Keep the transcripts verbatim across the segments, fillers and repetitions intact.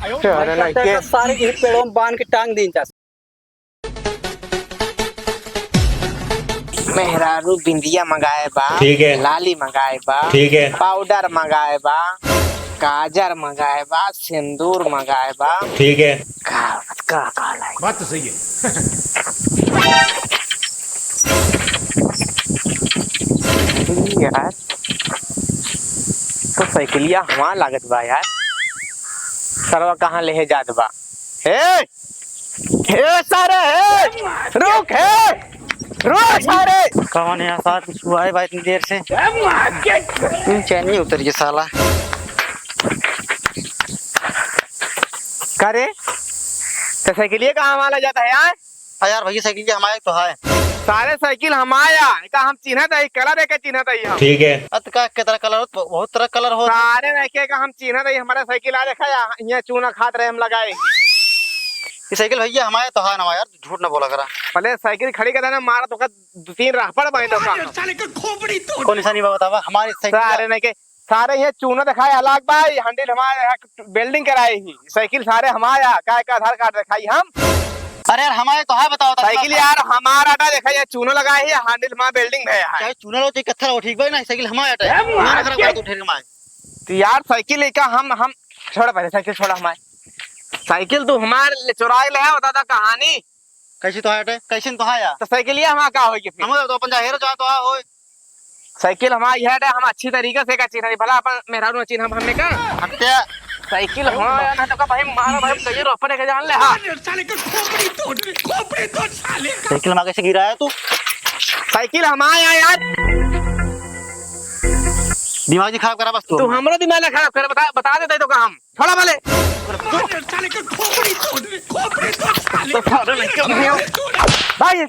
अरे नहीं, के सारे के पेड़ों में बांध के टांग दीन जा। मेहरारू बिंदिया मंगाए बा, ठीक है। लाली मंगाए बा, ठीक है। पाउडर मंगाए बा, काजर मंगाए बा, सिंदूर मंगाए बा। ठीक है। का, का, का लाई? बात तो सही है। यार, तो साइकिलिया हमार लागत बा यार। सरवा कहाँ लेहे जात बा? हे! हे सारे, हे! रुक, हे! रुक सारे! कौन है यार, साथ में छुआए बा इतनी देर से? चैन नहीं उतर ये साला। का रे? तो साइकिलिया कहाँ वाला जाता है यार? अरे यार भैया, साइकिल के हमारे तो है। सारे साइकिल हमारे यहाँ, का हम चिन्हत है, कलर है का चिन्हत है हम। ठीक है। अत का के तरह कलर होत, बहुत तरह कलर होत। सारे रखे का हम चिन्हत है, हमारा साइकिल आ देखा या, यहाँ चूना खात रहे हम लगाए। ये साइकिल भैया हमारे तो है ना यार, झूठ ना बोला करा। पहले साइकिल खड़ी कर देना, मारा तो का दो तीन राहपड़ बाई तो का। साले का खोपड़ी तोड़। कौन निशानी बा बतावा, हमारे साइकिल सारे का। नहीं के सारे ये चूना दिखाए हलाक बा, ये हैंडल हमारे यहाँ वेल्डिंग कराए ही। साइकिल सारे हमारे यहाँ, काय का आधार कार्ड दिखाई हम? अरे यार, हमारे तो है, बताओ, बताओ, साइकिल बताओ। यार हमारा आटा देखा, ये चूना लगा है, ये हैंडल हमारा वेल्डिंग है यहाँ। चाहे चूना लो, चाहे कत्थर हो, ठीक बा ना, साइकिल हमारे आटा है। ए, ना मार खराब के। कर तू ठेर मार। तो यार साइकिल लेकर हम, हम, छोड़ा पहले, साइकिल छोड़ा हमारे। साइकिल तू हमारे ले चुराए ले आओ, दादा कहानी। कैसे तो है, कैसे तो है यार? तो साइकिल ये हमारा का होई के फिर? हम तो अपन जा हेरो जा तो आ होए। साइकिल हमार यह है, हम अच्छी तरीके से का चिन्ह, भला अपन मेहरारू न चिन्ह हमने का? हत्या। साइकिल हमार यार, ना तो का भाई मारा भाई, कहिए रो पड़े के जान ले, हाँ। साले का खोपड़ी तोड़, खोपड़ी तोड़ साले का। साइकिल हमार कैसे गिराया तू? साइकिल हमार यार, यार। दिमाग नहीं खराब करा बस तू। तू हमरो दिमाग ना खराब करे, बता, बता देते तो का हम। छोड़ा भले। साले का खोपड़ी तोड़, खोपड़ी तोड़ साले। तो सारे लड़के भाई।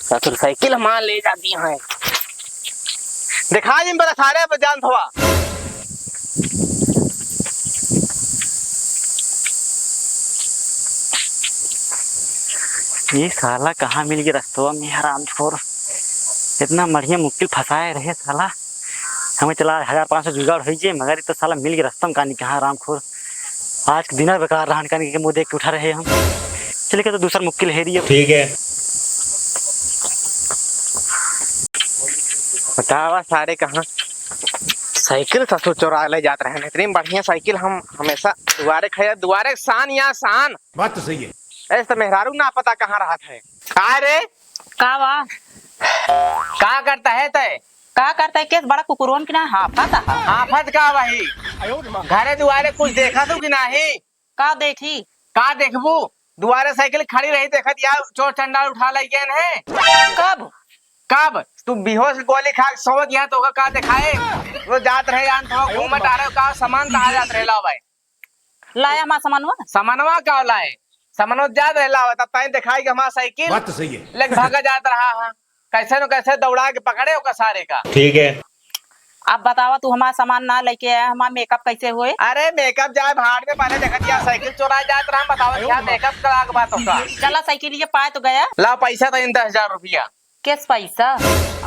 ससुर साइकिल हमार ले जाती हैं। दिखा जिन पर सारे पर जान थवा। ये साला कहाँ मिल गया रस्तवा में, हरामखोर। इतना बढ़िया मुक्किल फंसाए रहे साला। हमें चला हजार पाँच सौ जुगाड़ होई जे, मगर ई तो साला मिल के रस्ता में कानी कहाँ हरामखोर। आज के दिना बेकार रहन कानी के मुँह देख के उठा रहे हम। चले के तो दूसर मुक्किल हेरी अब। ठीक है। बतावा सारे कहाँ साइकिल ससुर चोरा ले जात रहे। इतनी बढ़िया साइकिल हम हमेशा दुआरे खया, दुआरे शान या शान। बात तो सही है। ऐसे तो मेहरारू ना पता कहाँ रहत है। का रे? का बा? का करता है तय? का करता है? केस बड़ा कुकुरवन की ना हाफत है। हाफत का वही? घरे दुआरे कुछ देखा तू कि नाही? का देखी? का देखबू? दुआरे साइकिल खड़ी रही देखत या चोर चंडाल उठा लइ गए हैं। कब? कब? तू बेहोश गोली खा के सोवत यहाँ तो का दिखाए? वो जात रहे यान तो घूमत आ रहे का सामान कहाँ जात रहे लाओ भाई? लाया हमार सामानवा? सामानवा का लाए? सामानवा जात रहे लावा, तब ताई दिखाई कि हमार साइकिल बात तो सही है। लेके भागा जात रहा है। कैसे न कैसे दौड़ा के पकड़े ओका सारे का। ठीक है। अब बतावा, तू हमार सामान ना लेके आया, हमार मेकअप कैसे होए? अरे मेकअप जाए भाड़ में, पहले देखत या साइकिल चोरा जात रहा, बतावा क्या मेकअप करा के बात होका। चला साइकिल ये पाए तो गया। ला पैसा तो इन दस हजार रुपया। किस पैसा?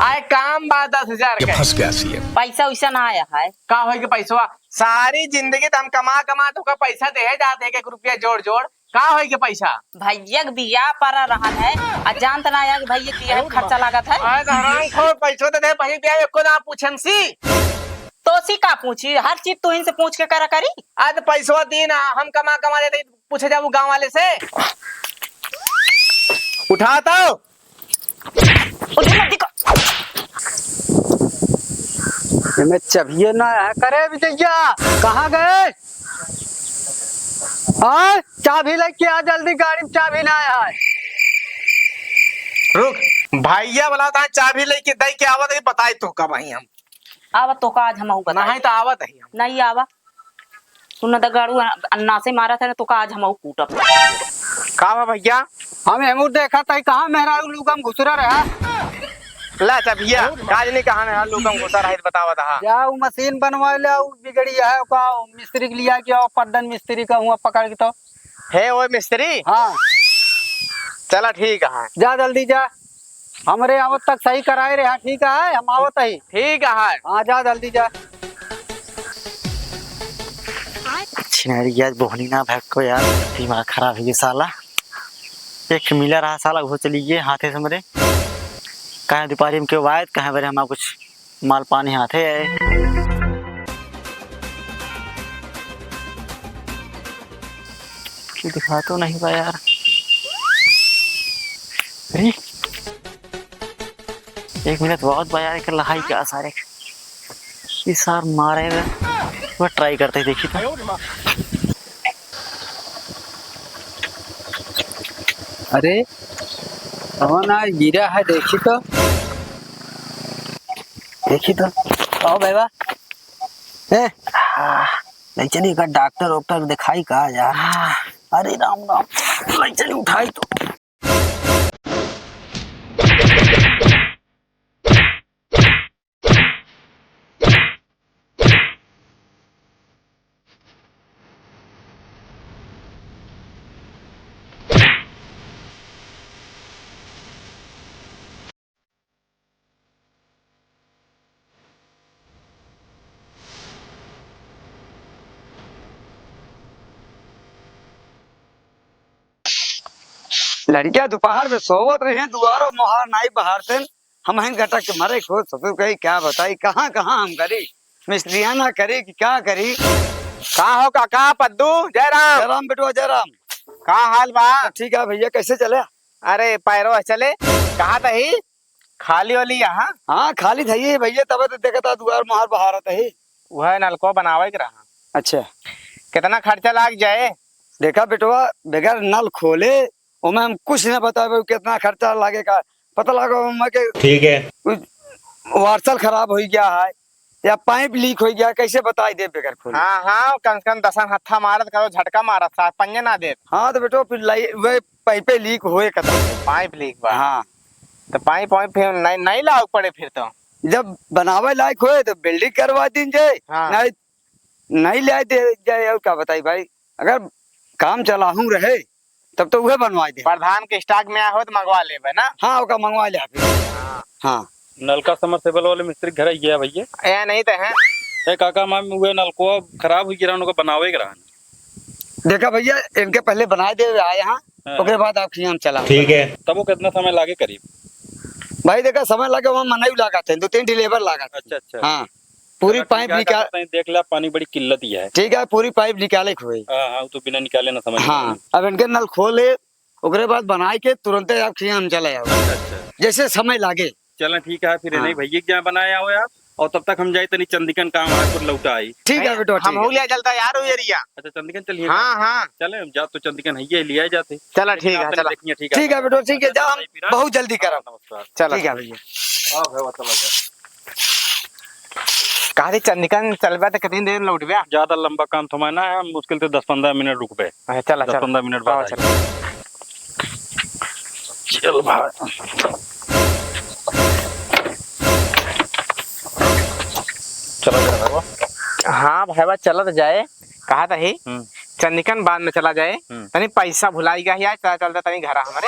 आए काम बा दस हजार ये के। फंस गया सीएम। पैसा वैसा ना आया है। का होई के पैसवा? सारी जिंदगी तो हम कमा कमा तोका पैसा देहे जात है, एक एक रुपया जोड़ जोड़। का होई के पैसा? भैया के बियाह पर रहन है, आ जानत ना है कि भैया के बियाह में खर्चा लागत है। आए तो हराम खोर पैसो दे दे, भैया बियाह एको ना पूछन सी। तो सी का पूछी? हर चीज तू इनसे पूछ के करा करी। आज पैसवा दी ना, हम कमा कमा देते, पूछे जाबू गाँव वाले से। उठा तो। उधर मत दिखा। एमे चबिये ना है। करे विजया, कहाँ गए? आय, चाबी लेके आ जल्दी, गाड़ी में चाबी ना है। रुक, भैया बोला था चाबी लेके दे के आवत है, बताई तो कब आई हम। आवा तो का आज हम बताई। नहीं तो आवत है हम। नहीं आवा। तू न दगाड़ू अन्ना से मारा था ना, तो का आज हम कूटब। का बा भैया? हम एमू देखा था, कहाँ मेहरारू लुगम घुसरा रहा। ला चबिया, काज नहीं कहा ना, लुगम घुसा रहा है, बतावा था। जा, वो मशीन बनवा ले, वो बिगड़ी है, का मिस्त्री के लिया, क्या पद्दन मिस्त्री का हुआ पकड़ के तो। है वो मिस्त्री? हाँ। चला ठीक है। जा जल्दी जा। हमरे आवत तक सही कराए रहे, हाँ, ठीक है, हम आवत ही। ठीक है। हाँ, जा जल्दी जा। छिनहरी आज बोहनी ना भक्को यार, दिमाग खराब होइ गए साला। एक मिला रहा साला, वो चली गए हाथे से मरे। कहे दुपारी में क्यों आए, कहे बरे हम कुछ माल पानी हाथे आए। क्यों दिखा तो नहीं बा यार। अरे, एक मिनट बहुत बा यार, एक लहाई का सारे। ई सार मारे बे। वो ट्राई करते हैं, देखी तो। अरे, कौन आ गिरा है, देखी तो। देखी तो। आओ भाई बा। ए, हाँ, ले चली का डॉक्टर वॉक्टर दिखाई का यार। हाँ। अरे राम राम, ले चली उठाई तो। लड़किया दोपहर में सोवत रहे, दुआरो मोहार नाई बहारते। हम हैं गटक के मरे, खुद ससुर कही क्या बताई, कहाँ कहाँ हम करी, मिस्त्रियाँ ना करी कि क्या करी। का हो काका, पद्दू, जयराम। जयराम बेटवा, जयराम। का हाल बा? ठीक है भैया, कैसे चले? अरे पैरो चले, कहा तही खाली वाली यहाँ? हाँ, खाली थई भैया, तबे तो देखता दुआर मोहार बहारत ही। वह नलको बनावे के रहा। अच्छा। कितना खर्चा लाग जाए? देखा बेटवा, बगैर नल खोले ओमे हम कुछ ना बतावे, कितना खर्चा लागेगा, पता लगा ओमे के ठीक है। कुछ वार्सल खराब होइ गया है या पाइप लीक होइ गया, कैसे बताई दे बगैर खोले? हाँ, हाँ, कम से कम दसन हत्था मारत करो, झटका मारत साथ, पंजे ना देत। हाँ, तो बेटो, फिर लाई-, वह पाइपे लीक होए कतौ। पाइप लीक बा? हाँ। तो पाइप, पाइप फिर नहीं, नहीं लाओ पड़े फिर तो। जब बनावे लायक होए तो वेल्डिंग करवा दीन जाए, हाँ। नहीं, नहीं ले दे जाए, और क्या बताई भाई, अगर काम चलाहूँ रहे, तब तो उहे बनवाई दे। प्रधान के स्टॉक में आए हो तो मंगवा लेबे ना। हाँ, ओका मंगवा ले फिर। हाँ। हाँ। नलका समरसेबल वाले मिस्त्री के घर आई गया भैया। ए, नहीं तो है। ए, काका, माम, उहे नलको खराब हुई गिरा, ओका बनावे के रहा। देखा भैया, इनके पहले बनाए दे आए यहाँ, हाँ। ओकरे बाद आपके यहाँ चला। ठीक है। तब वो कितना समय लागे करीब? भाई देखा, समय लागे, वहाँ मनई लागत है, दो तीन ठे लेबर लागत है। अच्छा, अच्छा। हाँ। पूरी चला, ठीक पाइप है, निकाल। कहते हैं, देख ले, पानी बड़ी किल्लत ही है। ठीक है, पूरी पाइप निकाले के होई। हाँ, हाँ, वो तो बिना निकाले ना समझ में हाँ, आवे। अब इनके नल खोले, ओकरे बाद बनाए के तुरंते आप खिया हम चले आओ। अच्छा, अच्छा। जैसे समय लागे। चला, ठीक है, फिर हाँ। नहीं भैया के जहाँ बनाए आओ आप, और तब तक हम जाए तनी चंदिकन काम है, फिर लौटा आई। ठीक है बेटो, हम ठीक हो है। लिया चलता यार, वो एरिया। अच्छा, चंदिकन चलिए। हाँ, हाँ। चले, हम जा तो चंदिकन है, ये लिया जाते। चला, लेकिन ठीक आप है, तनी चला। देखिए, ठीक है। ठीक है बेटो, ठीक है, जा, हम फिर, हाँ? बहुत जल्दी करब। नमस्कार। चला। ठीक है भैया। हाँ, भैया, चला जा। कहा थी चंदिकन चलबे तो कितनी देर लौटबे? ज्यादा लंबा काम थोड़ा ना है, हम मुश्किल से दस पन्द्रह मिनट रुकबे। अच्छा, चला, दस चला। पन्द्रह मिनट बाद हाँ, आई। चला। चल भाई। चला जा रहा हो? हाँ भाई, बा, चलत जाए। कहा था ही? हम्म। चंदिकन बाद में चला जाए। हम्म। तनी पैसा भुलाई गया यार, चला चलता तनी घर हमरे।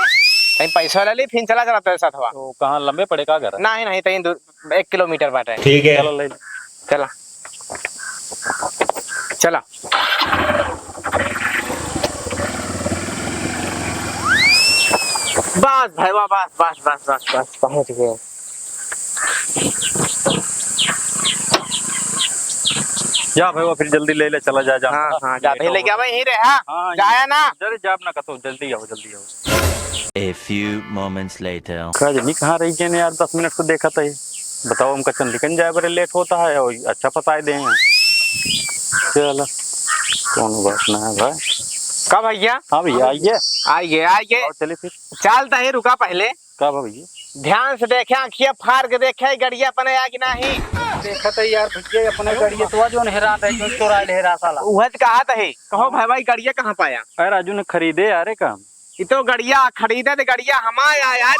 तनी पैसा ले ली, फिर चला चला तेरे साथ हुआ। तो कहाँ लंबे पड़े का घर? नहीं, नहीं, तनी दूर, एक किलोमीटर बाटे। ठीक है। चलो, ले लो। चला। चला। बस भाई, वाह, बस, बस, पहुँच गए। जा भाई, वो फिर जल्दी ले ले, चला जा, जा। हाँ, हाँ, जाते ही लेके आवे, यहीं रहे, हाँ? हाँ, जाया ना। जल्दी जा, अपना कतो, जल्दी आओ, जल्दी आओ। A few moments later. का जनी कहाँ रही गए ने यार, दस मिनट से देखा था ये। बताओ, हमका चंदिकन जाए बरे लेट होता है और अच्छा फंसाए दे हैं। चला, कौन बात ना है भाई। का भैया? हाँ भैया, आइए। आइए, आइए। आओ, चलिए फिर। चालता है, रुका पहले। का बा भैया? ध्यान से देखे, आँखिया फाड़ के देखे, गड़िया अपने आ कि नाही। देखत है यार भैया, अपने गड़िया तो जो हेरा है, जो चोरा ले हेरा साला। उहे तो कहा था है। कहो भाई, भाई, गड़िया कहाँ पाया? अरे राजू ने खरीदे यार, एक हम। ये तो गड़िया खरीदे थे, गड़िया हमारा यार।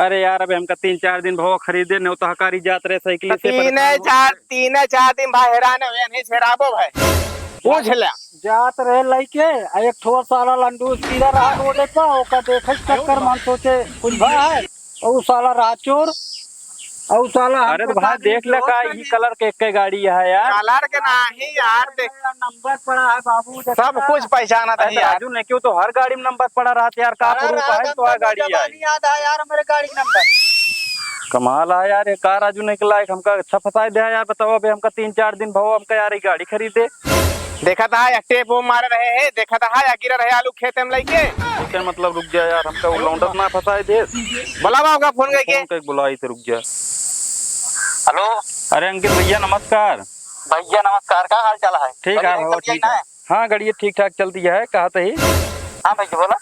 अरे यार, अबे हमका तीन चार दिन भवा खरीदे, न्योता हकारी जात रहे साइकिल तो से, तीन परेशान हो चार, गए। तीन चार दिन भाई हैरान हुए, नहीं से राबो भाई। पूछ ले। जात रहे लइके, आ एक ठो साला लंडू सीधा रहा रोडे पर, ओका देखे चक्कर में सोचे कुछ भा है, और उ साला रहा चोर, अउ साला अरे तो भाई देख ले का, यही कलर के एक गाड़ी है यार। कलर के नाही यार, देख। नंबर पड़ा है बाबू, देख सब कुछ पहचाना था अरे यार। राजू ने क्यों तो हर गाड़ी में नंबर पड़ा रहता यार, का अरे प्रूफ है तो गाड़ी है। याद है यार मेरे गाड़ी का नंबर। कमाल है यार, ये का राजू निकला है, हमका अच्छा फंसाए दे यार। बताओ अबे हमका तीन चार दिन भाव हमका यार ये गाड़ी खरीदे। देखा था या टेप वो मारे रहे हैं, देखा था या गिरा रहे आलू खेते में लेके। ठीक है, मतलब रुक जा यार, हमका वो लौंडत ना फंसाए दे। बुलावा होगा फोन करके। फोन करके बुलाई थे, रुक जा। हेलो। अरे अंकित भैया नमस्कार। भैया नमस्कार, का हाल चाल है? ठीक है, ठीक है। हाँ, गाड़ी ठीक ठाक चलती है, कहा तही। हाँ भैया बोला।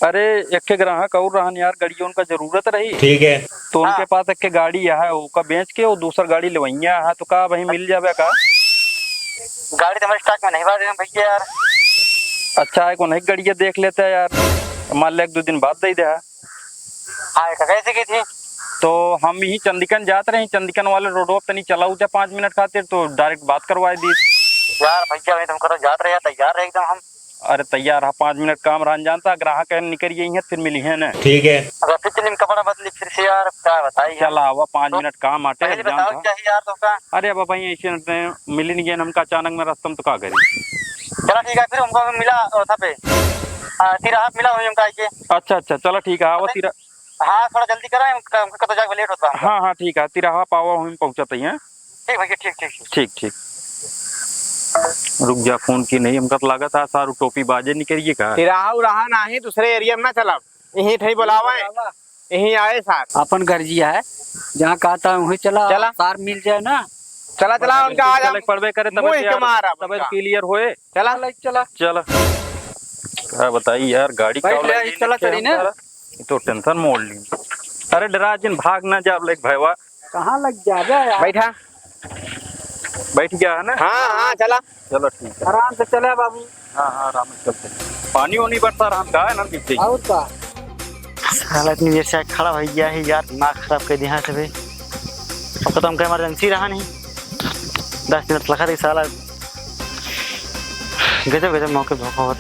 अरे, एक ठे ग्राहक और रहन यार, गाड़ियों का जरूरत रही। ठीक है। तो उनके हाँ। पास एक ठे गाड़ी है, ओका बेच के वो दूसर गाड़ी लेवइया है, तो का वहीं मिल जावे का? गाड़ी तो हमारे स्टॉक में नहीं बाटे भैया यार। अच्छा, एक उन्हें गाड़िया देख लेते हैं यार, मान ले एक दो दिन बाद दे दे। हाँ, ये कैसे की थी? तो हम यही चंदिकन जात रहे, चंदिकन वाले रोडवा पे तनी चला उठा पाँच मिनट खातिर, तो डायरेक्ट बात करवाए दी। यार भैया, वहीं तुम करो, जात रहे यार, तैयार रहे एकदम हम। अरे तैयार है, पाँच मिनट काम रहन जानता, ग्राहक है निकल यही है, फिर मिली है ना। ठीक है। अगर फिर चलिए कपड़ा बदली फिर से यार, क्या बताई यार। चला आवा, पाँच तो मिनट काम आटे, पहले जानता बताओ है। क्या है यार तुमका? अरे अब भाई ऐसे न मिली नहीं गए हमका अचानक में रास्ता में, तो का करी? चला ठीक है, फिर हमको मिला उठा पे। हाँ, तिराहा पे मिला वहीं हमका आइए। अच्छा, अच्छा, चला ठीक है, आवा तिरा- हाँ, थोड़ा जल्दी करा, हम क-, हमको तो जाके लेट होता है हमको। हाँ, हाँ, ठीक है, तिराहा पावा वहीं पहुँचत ही हैं। ठीक भैया, ठीक, ठीक, ठीक। ठीक, ठीक। रुक जा, फोन की नहीं, हमका तो लागत है सारू टोपी बाजे निकरिए का। तिराहा उराहा नाही, दूसरे एरिया में ना चला, यहीं ठही बुलावा है, यहीं आए सार। अपन गर्जिया है, जहाँ कहता है वहीं चला, चला। सार मिल जाए ना। चला, चला, उनका आज चले हम पड़बे करे, तबे मुँह तो यार, मारा तबे तो उनका। क्लियर होए। चला। चला, चला। चला। का बताई यार, गाड़ी बैठ का ले, लगी चला, चली ना। ये तो टेंशन मोड़ ली। अरे डरा जिन, भाग ना जाब लेक भैवा। कहाँ लग जाबे यार? बैठा। बैठ गया है ना? हाँ, हाँ, चला। चलो ठीक है। आराम से चले बाबू। हाँ, हाँ, आराम से चलते हैं। पानी वानी बरसा रहा का है ना पीछे? और का? साला इतनी देर से खड़ा भैया है यार, दिमाग खराब कर दिया है सभी। अब तो हमका इमरजेंसी रहा नहीं, दस मिनट लगा दे साला। गजब गजब मौके धोखा होत।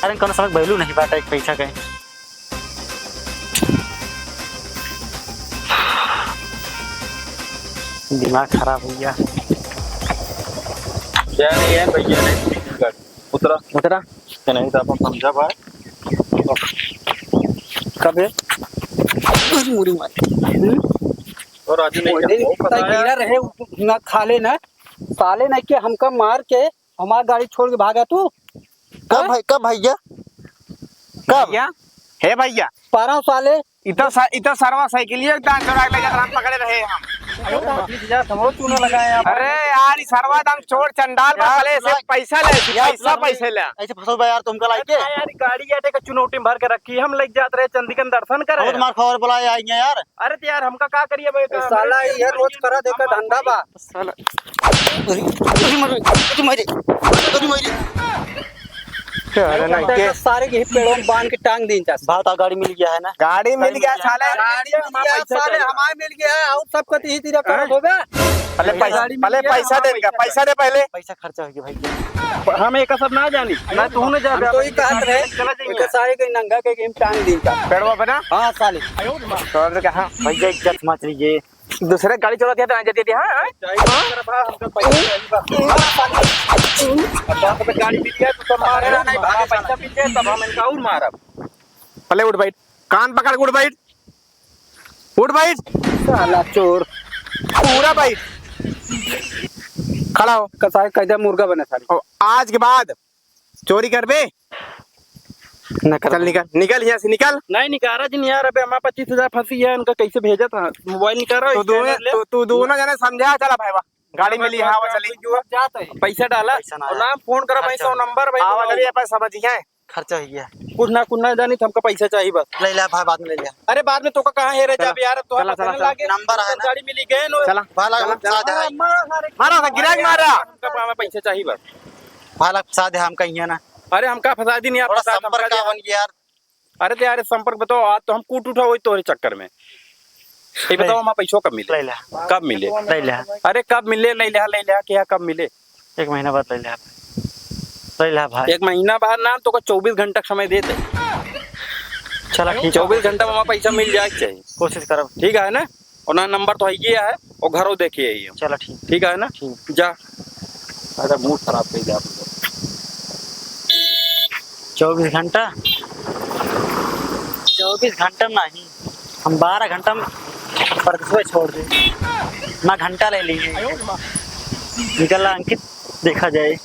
अरे कौनो समझ value नहीं बाटा एक पैसा के। दिमाग खराब हो गया। क्या नहीं है भैया, नहीं गाड़ी। उतरा। उतरा। क्या नहीं था, अपन समझा भाई। कब है? अरे मुड़ी मार। हम्म? और राजू नहीं वो क्या? दिन वो पता इतना है? गिरा रहे, ना खा ले ना, साले नहीं के हमका मार के हमार गाड़ी छोड़ के भागा तू? कब हाँ? भाई, कब भैया? कब? भैया? हे भैया। पारा साले। इतना सा-, इतना सरवा साइकिलिया दान चोरा के ले जात रहा, हम पकड़े रहे हम। अरे यार, ई सरवा दान चोर चंडाल बा, यार, साले से पैसा ले, यार, पैसा, पैसा ले। ऐसे फंसो बा यार, तुमका लाइके। अरे यार, गाड़ी यार, एक चुनौटी में भर के रखी, हम लेके जात रहे चंदिकन दर्शन करे। बहुत मार खबर बुलाए आएंगे यार। अरे तो यार, हमका का करिए भाई, ए, साला, ये रोज करा देखा धंधा बा। साला। अरे, अरे, मारे, अरे, मारे। अरे, मारे। अरे, नहीं, के सारे के पेड़ों में बांध के टांग दीन जा। भाव तो गाड़ी मिल गया है ना? गाड़ी मिल गया, साले। गाड़ी मिल गया, साले, हमारे मिल गया है, और सब कति ही तेरा करत होबे। पहले पैसा, गाड़ी मिल पहले गया, पैसा दे इनका, पैसा दे पहले। पैसा खर्चा हो गया भाई। हम एक सब ना जानी, ना तू ना जा। हम तो ही कहत रहे, चला जाइए। एक सारे के नंगा के गेम टांग दीन जा। पेड़वा पे ना? हाँ, साले। तो हम तो कहा, भैया, इज्जत मत लीजिए। दूसरे गाड़ी चलाते हैं तो आ जाते थे, हाँ, हाँ? चाहिए, हाँ? हमको पैसा चाहिए बस। अब तो हमको गाड़ी मिल गया, तो सब मारे ना, नहीं, भागे पैसा मिल जाए, तब हम इनका और मारब। पहले उठ बैठ, कान पकड़ के उठ बैठ, उठ बैठ। साला चोर। पूरा बैठ, खड़ा हो। कसाई कैदे मुर्गा बने साले। और आज के बाद चोरी करबे? न कर। चल निकल, निकल यहाँ से निकल। नहीं निकारा जी, नहीं यार, अबे हमारा पच्चीस हजार फंसी है, इनका कैसे भेजा था? मोबाइल निकारा, तू दोनों, scanner ले। तू, तू दोनों जने समझा, चला भाई, वाह। गाड़ी मिली, हाँ, वो चली। पैसा डाला। पैसा ना और आया। नाम फोन करा भाई, अच्छा। सौ नंबर भाई, हाँ, वो चलिए, पैसा बची है। खर्चा हो गया। कुछ ना, कुछ ना जानी, तो हमका पैसा चाहिए बस। ले ले भाई, बाद में ले ले। अरे बाद में तो का कहाँ है रे, चला। जब यार, तो चला, पता चला, नहीं चला। लागे। नंबर है ना? गाड़ी मिली गए नो। चला। भाला चला, उठा दे चला। भाई। मारा, मारा, गिरा के मारा। हमका पैसा चाहिए बस। भाला फंसा दे हमका यहाँ ना। अरे हमका फंसा दी नहीं आप, थोड़ा फंसा संपर्क हमका का दे। बन गया यार। अरे तो यार संपर्क बताओ, आज तो हम कूट उठा वही तोरे चक्कर में। ये बताओ ले। हमारा पैसों कब मिले? ले ले। कब मिले? ले ले। अरे कब मिले? ले ले, ले ले, क्या कब मिले? एक महीना बाद ले ले। ले ले भाई। एक महीना बाद ना, तो का चौबीस घंटा का समय देते। चला ठीक है। चौबीस घंटा में हमारा पैसा मिल जाए के चाहिए। कोशिश करब। ठीक है ना? और ना नंबर तो है ये है, और घरों देखे आई हम। चला ठीक। ठीक है ना? ठीक। जा। अरे मूड खराब कर दिया आपने। चउबीस घंटा, चउबीस घंटा में नहीं, हम बारह घंटा में परदेसवा छोड़ दे, ना घंटा ले लेंगे। निकल ला अंकित, देखा जाए।